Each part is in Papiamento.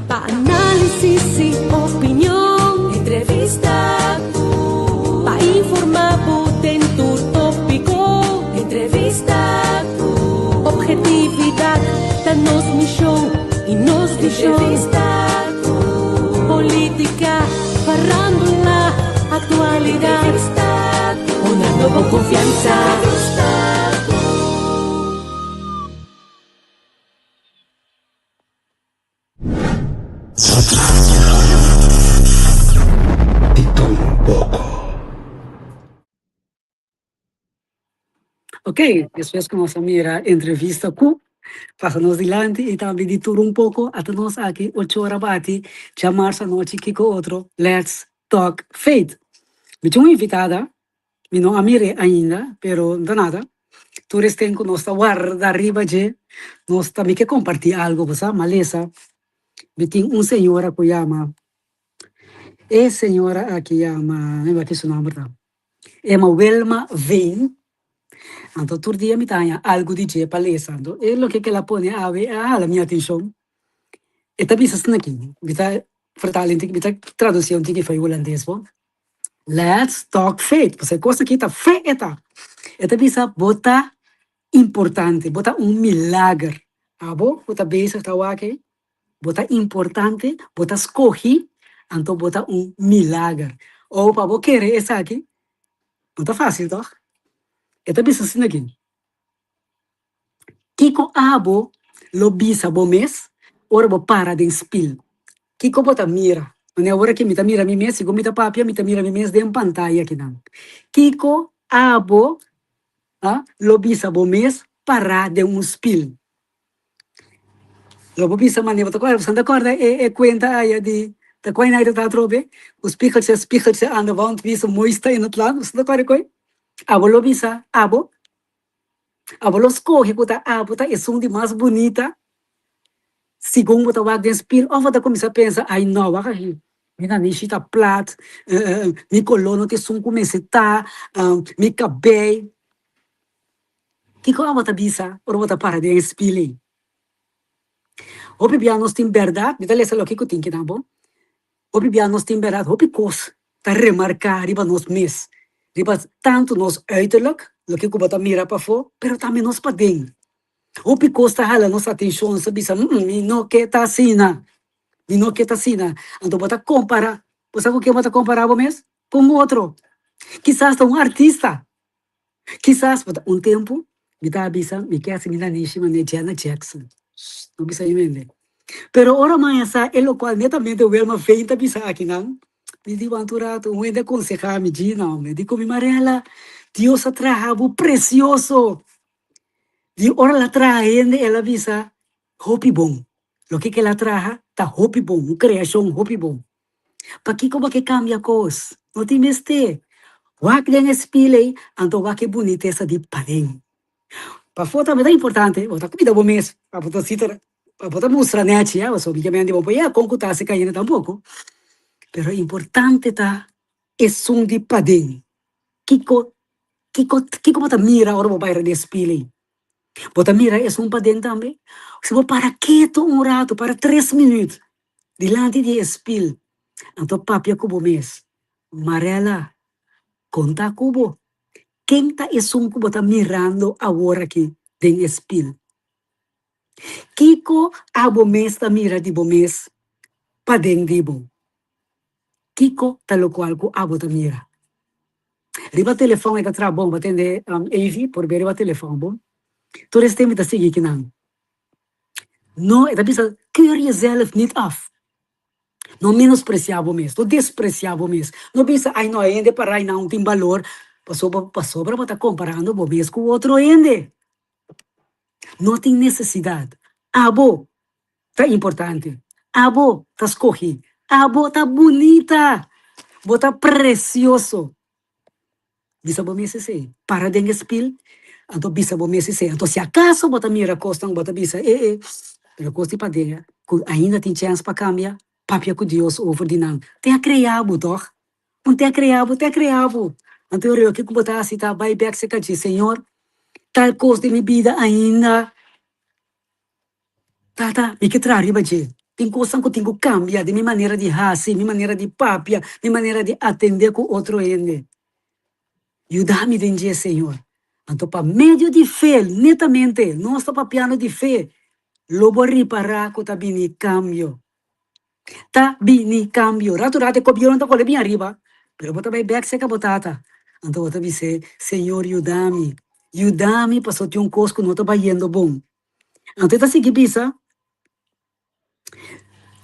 Pa análisis i opinion. Entrevista ku. Pa informá bo den tur tópiko. Entrevista ku. Obhetividat ta nos mishon i nos vishon. Entrevista ku. Polítika, farándula, aktualidat. Entrevista ku. Hunando bo konfiansa. Entrevista ku. Di tur un poko. Ok, despues ku nos a mira entrevista ku pasa nos dilanti i tambe di tur un poko ata nos aki ocho ora bati djamarsa anochi kiko otro Let's Talk Faith. Mi tin un invitada Mi no a mir'é ainda, pero no ta nada. Tur esten ku nos ta warda riba dje, nos ta mi ke kompartí algu, bo sa, malesa. Mi tin un señora ku yama, e señora aki yama, mi wak ki su nòmber ta, e yama Wilma Veen. Anto tur dia mi ta haña algu di dje pa lesa. Anto e loke ku el a pone awe a hala mi atenshon. E ta bisa asina aki, mi ta vertala un tiki, mi ta tradusi un tiki for e hulandes bo. Let's talk faith. Pasobra e kos aki ta fe e ta. E ta bisa bo ta importante, bo ta un milager. Abo ku ta bezig ta wak ei, bo ta importante, bo ta skohi, anto bo ta un milager. O pa bo kere esaki, no ta fásil tòg? E ta bisa asina aki. Kiko abo lo bisa bo mes ora bo para den spil? Kiko bo ta mira? Manera ora ki mi ta mira mi mes, segun mi ta papia, mi ta mira mi mes den pantaya akinan. Kiko abo lo bisa bo mes pará den un spil? Lo bo bisa manera bo ta kòrda, bo ta kòrda e kuenta aya di ta kua inai ta ta atrobe? Ku spiegeltje, spiegeltje aan de wand, wie is de mooiste in het land? Bo ta kòrda e koi? Abo lo bisa abo? Abo lo skohe ku ta abo ta esun di mas bunita segun bo ta wak den spil òf bo ta kuminsá pensa, Ai no, wak aki, mi nanishi ta plat, mi koló no ta esun ku mester ta, mi kabei. Kiko abo ta bisa ora bo ta para den e spil ei? Hopi bia nos tin bèrdat, mi ta lesa loke ku tin kinan bo. Hopi bia nos tin bèrdat hopi kos ta remarká riba nos mes, riba tantu nos uiterlijk, loke ku bo ta mira pafó, pero tambe nos paden. Hopi kos ta hala nos atenshon, nos ta bisa, mm, mi no ke ta asina, mi no ke ta asina. Anto bo ta kompará, bo sa ku ken bo ta kompará bo mes? Ku un otro. Kisas ta un artista, Kisas bo ta un tempu mi ta bisa mi ke hasi mi nanishi manera Janet Jackson. No bisa mi mende. Pero ora maña sa e lokual netamente Wilma Veen ta bisa akinan, mi di wanta un ratu, un hende a konsehá mi, Gina, hombre, di ku mi Marella, Dios a traha bo presioso. Di ora el a traha hende el a bisa hopi bon. Loke ku el a traha ta hopi bon, un kreashon hopi bon. Pakiko bo ke kambia kos? No tin mester. Wak den e spil ei, anto wak e bunitesa di paden. Pafó tambe ta importante, bo ta kuida bo mes, pa bo ta sita, pa bo ta mustra nechi, ya, pasobra obviamente bo por yega kon ku ta hasi kayente tampoko. Pero importante ta esun di paden. Kiko, kiko, kiko bo ta mira ora bo bai riba e spil ei? Bo ta mira esun paden tambe? Si bo para ketu un ratu, para tres minüt, Dilanti di e spil, anto papia ku bo mes, Marella, konta ku bo, ken ta esun ku bo ta mirando awor aki den e spil? Kiko abo mes ta mira di bo mes paden di bo? Kiko ta lokual ku abo ta mira? Riba telefòn e ta traha bon, bo tende Evie, por bia riba telefòn bo. Tur es tempu mi ta sigui kinan. No, e ta bisa, keur jezelf niet af. No menospresiá bo mes, no despresiá bo mes. No bisa, ai no, e hende para einan no tin balor, pasobra pasobra bo ta komparando bo mes ku otro hende. No tin nesesidat. Abo ta importante, abo ta skohí, abo ta bunita, bo ta presioso. Bisa bo mes esei. Para den e spil, anto bisa bo mes esei. Anto si akaso bo ta mira kosnan, bo ta bisa, E, e, pero kos di paden ku ainda tin chèns pa kambia, papia ku Dios over di nan. Te a krea bo, tòg? Un te a krea bo, te a krea bo. Anto e rioki ku bo ta hasi ta bai bèk serka dje, Señor, tal kos den mi bida ainda, Tata, mi ke traha riba dje. Tin kosnan ku tin ku kambia den mi manera di hasi, mi manera di papia, mi manera di atendé ku otro hende. Yuda mi den dje, Señor. Anto pa medio di fe, netamente, nos ta papiando di fe, lo bo ripará ku ta bini kambio. Ta bini kambio. Ratu ratu e kobionan ta kore bin ariba, pero bo ta bai bèk serka bo tata. Anto bo ta bis'é, Señor, yuda mi. Yuda mi pasobra tin un kos ku no ta bayendo bon. Anto e ta sigui bisa,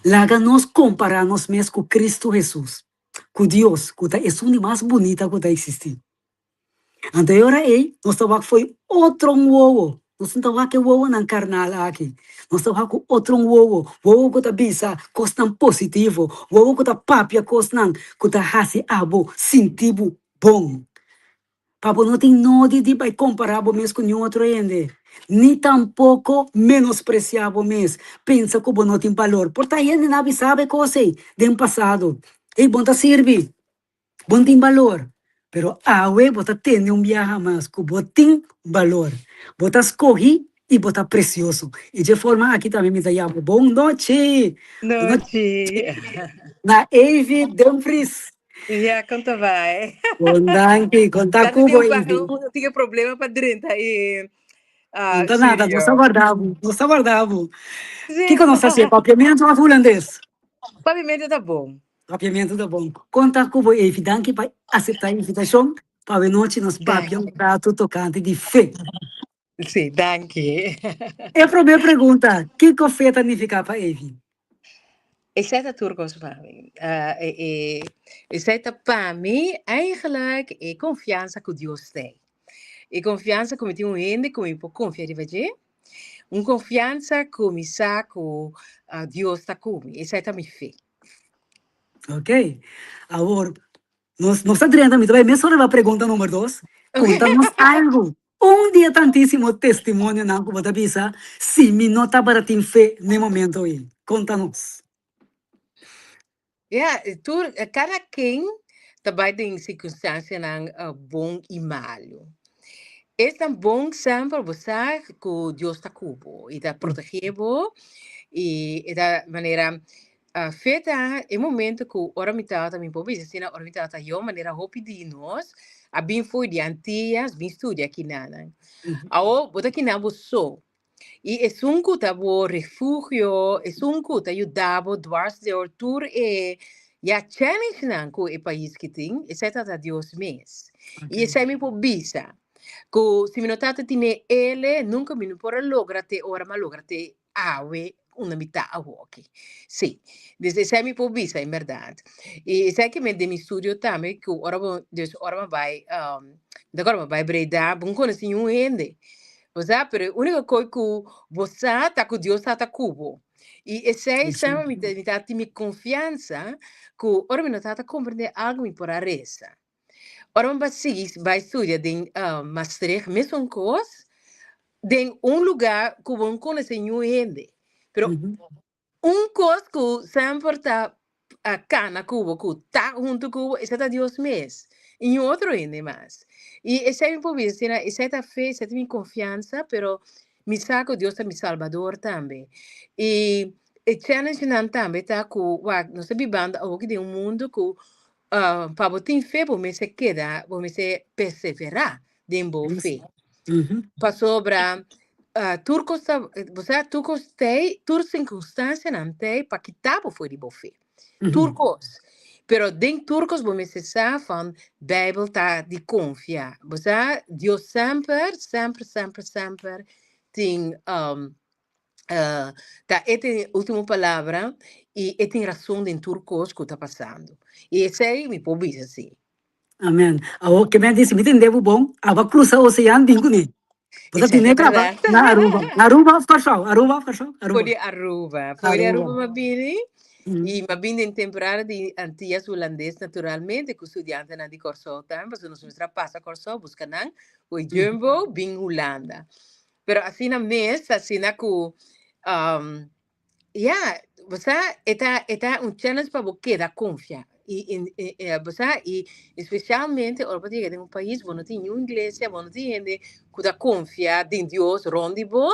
Laga nos kompará nos mes ku Kristu Hesus, ku Dios, ku ta esun di mas bunita ku ta eksistí. Anto e ora ei nos ta wak fo'i otro un wowo. Nos no ta wak e wowonan karnal aki. Nos ta wak ku otro un wowo, wowo ku ta bisa kosnan positivo, wowo ku ta papia kosnan ku ta hasi abo sinti bo bon. Pa bo no tin nodi di bai kompará bo mes ku niun otro hende, ni tampoko menospresiá bo mes, pensa ku bo no tin balor. Por ta hende nan a bisa bo e kos ei den pasado. Ei, bo no ta sirbi, bo no tin balor. Pero awe bo ta tende un biaha mas ku bo tin balor. Bo ta skohí i bo ta presioso. I dje forma aki tambe mi ta yama bon nochi! Nochi! Na Evie Dumfries. Ja, kon ta bai? Bon danki, kon ta Tanto ku bo tin pa Evie? un tin problema pa drenta e No ta nada, nos ta studio. warda bo, nos ta warda bo. Sí. Kiko nos ta hasi, papiamentu of hulandes? Papiamentu ta bon. Papiamentu ta bon. Kon ta ku bo Evie? Danki pa aseptá e invitashon pa awe nochi nos papia Danki. un ratu tokante di fe. Sí, danki. E promé pregunta, kiko fe ta nifiká pa Evie? Esei ta tur kos pa mi. Esei ta pa mi eigenlijk e konfiansa ku Dios t'ei. E konfiansa ku mi tin un hende ku mi por konfia riba dje. Un konfiansa ku mi sa ku Dios ta ku mi. Esei ta mi fe. Ok. Awor, nos nos ta drenta, mi ta bai mesora riba pregunta number dos. Konta nos algu, un di e tantísimo testimonionan ku bo ta bisa, si mi no tabata tin fe n'e momento ei. Konta nos. Ja, tur, kada ken ta bai den sirkunstansianan bon i malu. Esnan bon semper bo sa ku Dios ta ku bo i ta protegé bo i e ta manera fe ta e momento ku ora mi tabata mi por bisa asina ora mi tabata yong manera hopi di nos a bin fo'i di Antillas bin studia kinanan. Awor bo ta kina bo so I esun ku ta bo refugio, esun ku ta yuda bo dwars door tur e ya challengenan ku e pais ki tin, esei ta ta Dios mes. I esei mi por bisa, ku si mi no tabata tine ele, nunka mi no por a logra te ora mi a logra te awe unda mi ta awoki. Sí, dus esei mi por bisa en berdad. I esei ke men den mi studio tambe ku ora bo, dus ora mi a bai, mi ta acorda mi a bai Breda, bo no konosi niun hende. Bo sa, pero e úniko kos ku bo sa ta ku Dios ta ta ku bo. I esei semper mi ta, mi ta tin mi konfiansa ku ora mi no tabata komprendé algu mi por a resa. Ora mi bai sigui bai studia den Maastricht mesun kos, den un lugá ku bo no konosé niun hende. Pero Un kos ku semper ta kana ku bo, ku ta huntu ku bo, esei ta Dios mes i niun otro hende mas. I esei mi por bisa asina, esei ta fe, esei ta mi konfiansa, pero mi sa ku Dios ta mi Salbador tambe. I e challengenan tambe ta ku, wak, nos ta bibando awoki den un mundu ku pa bo tin fe bo mester keda, bo mester perseverá den bo fe. Pasobra tur kos ta, bo sa, tur kos t'ei, tur sirkunstansianan t'ei pa kita bo for di bo fe. Tur kos. Pero den tur kos bo mester sa van Bijbel ta di konfia. Bo sa, Dios semper, semper, semper, semper tin ta e tin ultimo palabra i e tin rason den tur kos ku ta pasando. I esei mi por bisa si. Amen. Awor ke mi a disi, mi tende bo bon, abo a krusa osean bin kuné. Bo ta Esei tine ta kaba bèrdat. na Aruba. Na Aruba òf Kòrsou? Aruba òf Kòrsou? For Aruba. di Aruba. For di Aruba Aruba. m'a bini i m'a bini den temporada di Antillas Hulandes naturalmente ku studiantenan di Kòrsou tambe pasobra nos mester a pasa Kòrsou buska nan ku e jumbo bin Hulanda. Pero asina mes, asina ku Ya, bo sa, e ta, e ta un challenge pa bo keda konfia. I, i, i, i, bo sa, i especialmente ora bo ta yega den un pais, bo no tin niun iglesia, bo no tin hende ku ta konfia den Dios rond di bo.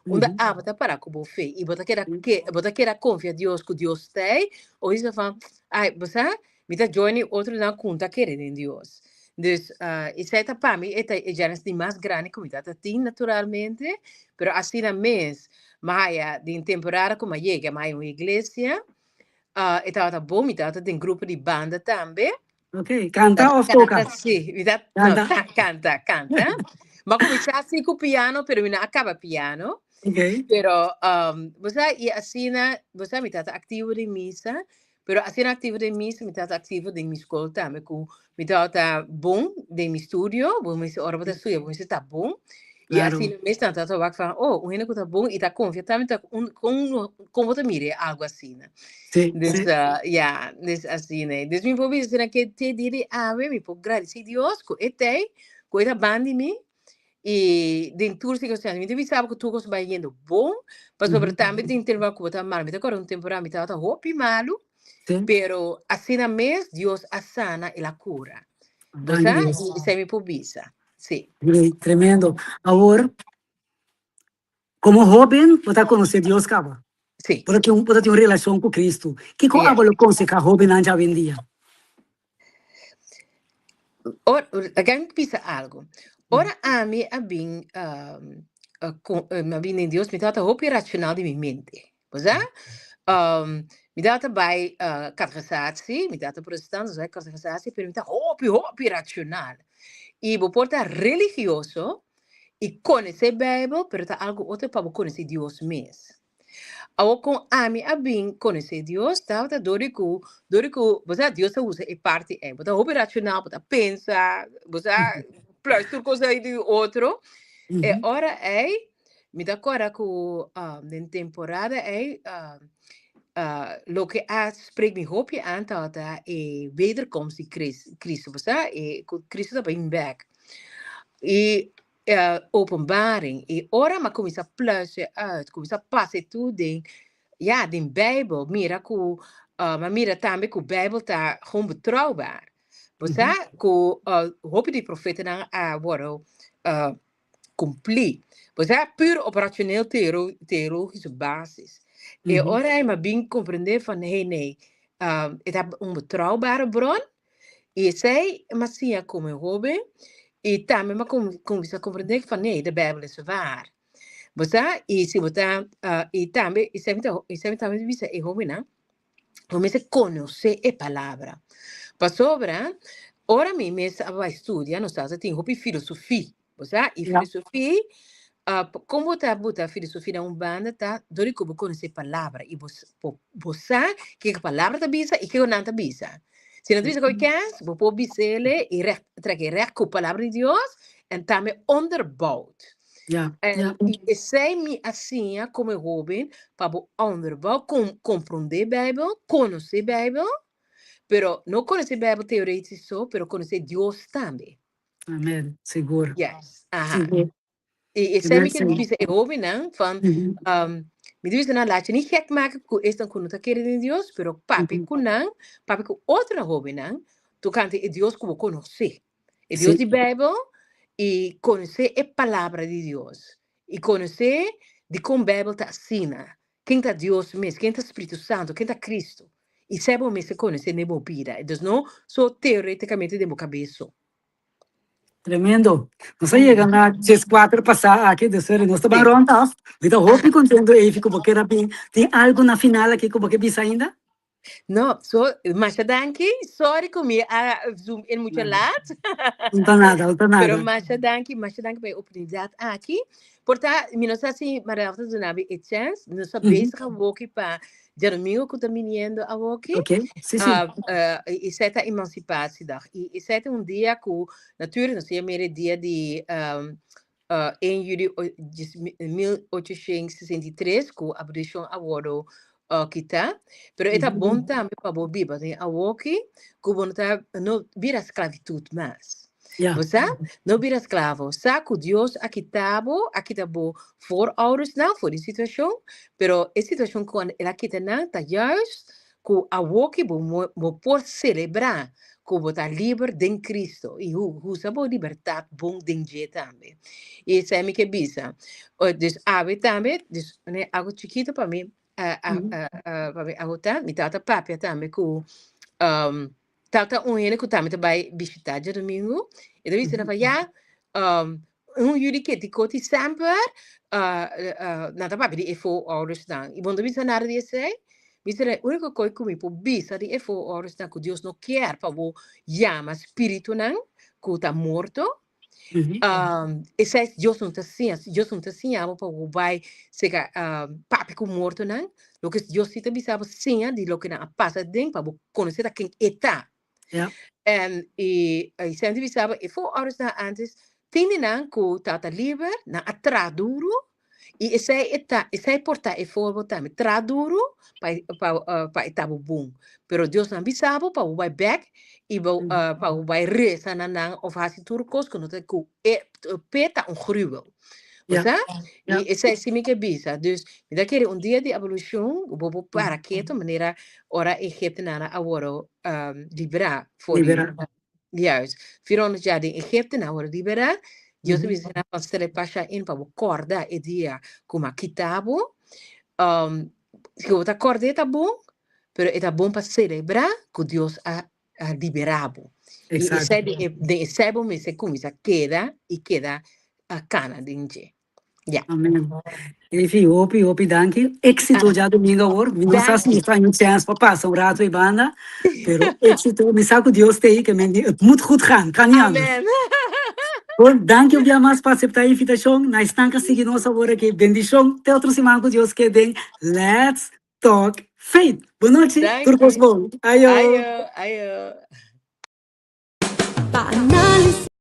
Unda abo ta para ku bo fe? I bo ta keda ke bo ta keda konfia Dios ku Dios ta ei? O bisa van, ai, bo sa, mi ta join e otronan ku no ta kere den Dios. Dus, esei ta pa mi e ta e challenge di mas grandi ku mi ta ta tin naturalmente, pero asina mes mi a haya den temporada ku mi a yega mi a haya un iglesia, e tabata bon, mi tabata den grupo di banda tambe. Ok, kanta of toka? Kanta, sí. Mi ta, no, Kanta. ta, kanta, kanta. Ma kuminsá así ku piano, pero mi no a kaba piano. Ok. Pero, um, bo sa, i asina, bo sa, mi tata aktivo den misa, pero asina aktivo den misa, mi tata aktivo den mi skol tambe, ku mi tabata bon den mi studio, bo mester, ora bo ta studia, bo mester ta bon. I Claro. asina mes nan tata wak van, oh, un hende ku ta bon i ta konfia tambe ta un, kon, kon bo ta mira e algu asina. Sí, Dus, sí. ja, dus asina. Dus mi por bisa asina ke te dia di awe mi por gradisí Dios ku e tei, ku e ta ban di mi i den tur sirkunstansia. Mi ta bisa bo ku tur kos bai yendo bon, pasobra tambe tin temporada ku bo ta malu. Mi ta kòrda un temporada mi tabata hopi malu, pero asina mes Dios a sana, el a kura. Bo Danki sa? Dios. I esei mi por bisa. Sí. Great, tremendo. Awor, Komo hóben, bo ta konosé Dios kaba. Sí. Bo ta tin un, bo ta tin un relashon ku Kristu. Kiko Ja. abo lo konsehá hóbennan djawendia? Ora, laga mi bisa algu. Ora ami a bin, mi a bin den Dios, mi tabata hopi rashonal di mi mente. Bo sa? Mi tabata bai kategisatie, mi tabata protestant, dus bai kategisatie, pero mi ta hopi, hopi rashonal. I bo por ta religioso, i konosé Bijbel, pero ta algu otro pa bo konosé Dios mes. Awor kon ami a bin konosé Dios tabata dor di ku, dor di ku, bo sa Dios ta usa e parti ei. Bo ta hopi rashonal, bo ta pensa, bo sa pluis tur kos ei di otro. E ora ei mi ta kòrda ku den temporada ei loke a spreek mi hopi aan tabata e wederkomst di Cristo, bo sa, e ku Cristo ta bin bèk. I openbaring. I ora mi a kuminsá pluizen uit, kuminsá pasa e tur den, ya, den Bijbel, mira ku, mi a mira tambe ku Bijbel ta gewoon betrouwbaar. Bo sa ku hopi di profetanan a wòrdu kumplí. Bo sa, pur op rationeel theologische basis. E ora ei mi a bin komprendé van, hey nee, e ta un betrouwbare bron. I esei mi a siña komo e hóben i tambe mi a kuminsá komprendé ku nee, de Bijbel is waar. Bo sa, i si bo ta, i tambe, esei mi ta, esei mi tambe ta bisa e hóbennan, bo mester konosé e palabra. Pasobra, ora mi mes a bai studia, nos tabata tin hopi filosofia. Bo sa, i filosofia, kon bo ta buta filosofia na un banda ta dor di ku bo konosé palabra i bo bo bo sa kiko palabra ta bisa i kiko nan ta bisa. Si nan ta bisa koe kens, bo por bis'ele i règt trèk e règt ku palabra di Dios en tambe onderbouwd. En i esei mi a siña komo e hóben pa bo onderbouw, komprondé Bijbel, konosé Bijbel, pero no konosé Bijbel teoretisch so, pero konosé Dios tambe. Amen, sigur. Yes, aha. Sigur. I esei mi Amen, ke sí. bisa e hóbennan van, mi ta bisa nan laat je niet gek maken ku esnan ku no ta kere den Dios, pero papia ku nan, papia ku otro hóbennan tokante e Dios ku bo konosé. E Dios di Bijbel i konosé e palabra di Dios. I konosé dikon Bijbel ta asina. Ken ta Dios mes, ken ta Spiritu Santu, ken ta Cristo. I esei bo mester konosé den bo bida. Dus no so teoreticamente den bo kabes so. Tremendo. Nos a yega na 14 pasá aki, dus nos ta ban rond af. Mi ta hopi contento Evi ku bo kier a bin. Tin algu na final aki ku bo ke bisa ainda? No, so, masha danki. Sorry ku mi a zoom in mucho laat. No ta nada, no ta nada. Pero masha danki, masha danki pa e oportunidat aki. Por ta, mi no sa si Mariel ta duna mi e chance. Nos ta bezig awoki pa djadomingo ku ta biniendo awoki. Ok, sí, sí. Esei ta Emancipatiedag. I esei ta un dia ku, natuurlijk, nos ta yam'é dia di 1 juli 1863 ku abolishon a wòrdu kitá. Pero e ta bon tambe pa bo biba den awoki ku bo no ta no bira sklavitut mas. Bo sa? No bira sklavo. Sa ku Dios a kita bo, a kita bo voorouders nan for di situashon, pero e situashon ku el a kita nan ta juist. ku awoki bo bo por selebrá ku bo ta liber den Cristo i usa bo libertat bon den dje tambe. I esei mi ke bisa. Dus awe tambe, dus algu chikitu pa mi pa mi agotá, mi tabata papia tambe ku tabata un hende ku tambe ta bai bishitá djadumingu, i ta bisa nan pa ya, un yu di keti koti semper nan ta papia di e voorouders-nan. I bo no ta bisa nada di esei? Mi bisa nan, e úniko kos ku mi por bisa di e voorouders-nan ku Dios no kier pa bo yama spiritunan ku ta morto. Esei Dios no ta siña. Dios no ta siña bo pa bo bai seka papia ku mortonan. Loke Dios si ta bisa bo siña di loke nan a pasa den pa bo konosé ta ken e ta. En i semper bisa bo e voorouders-nan antes tin di nan ku tabata liber, nan a traha duru i esei e ta, esei por ta e voorbeeld tambe. Traha duru pa e pa pa e ta bo bon. Pero Dios no a bisa bo pa bo bai bek i bo pa bo bai resa na nan of hasi tur kos ku no ta ku e p'e ta un gruwel. Bo sa? I esei si mi ke bisa. Dus mi ta kere un dia di abolushon bo por para ketu manera ora Egiptenanan a wòrdu librá for di Juist. 400 jaar den Egypte, nan wòrdu liberá. Dios a bisa nan pa stel e pasha in pa bo kòrda e dia ku mi a kita bo. Si bo ta kòrda e ta bon, pero e ta bon pa selebrá ku Dios a a liberá bo. I esei den esei bo mester kuminsá keda i keda kana den dje. Ja. Amen. Efi, hopi, hopi danki. Éxito djadumingo awor. Mi no sa si mi ta un chance pa pasa un rato e banda, pero éxito. Mi sa cu Dios ta ei, ke men di, het moet goed gaan, kan niet anders. Amen. Bon, danki un bia mas pa acepta e invitacion. Na esnan ka sigui nos awor aki, bendicion. Te otro siman cu Dios ke den Let's Talk Faith. Bon nochi, tur cos Danki. bon. Ayo. Ayo, ayo. Pa análisis.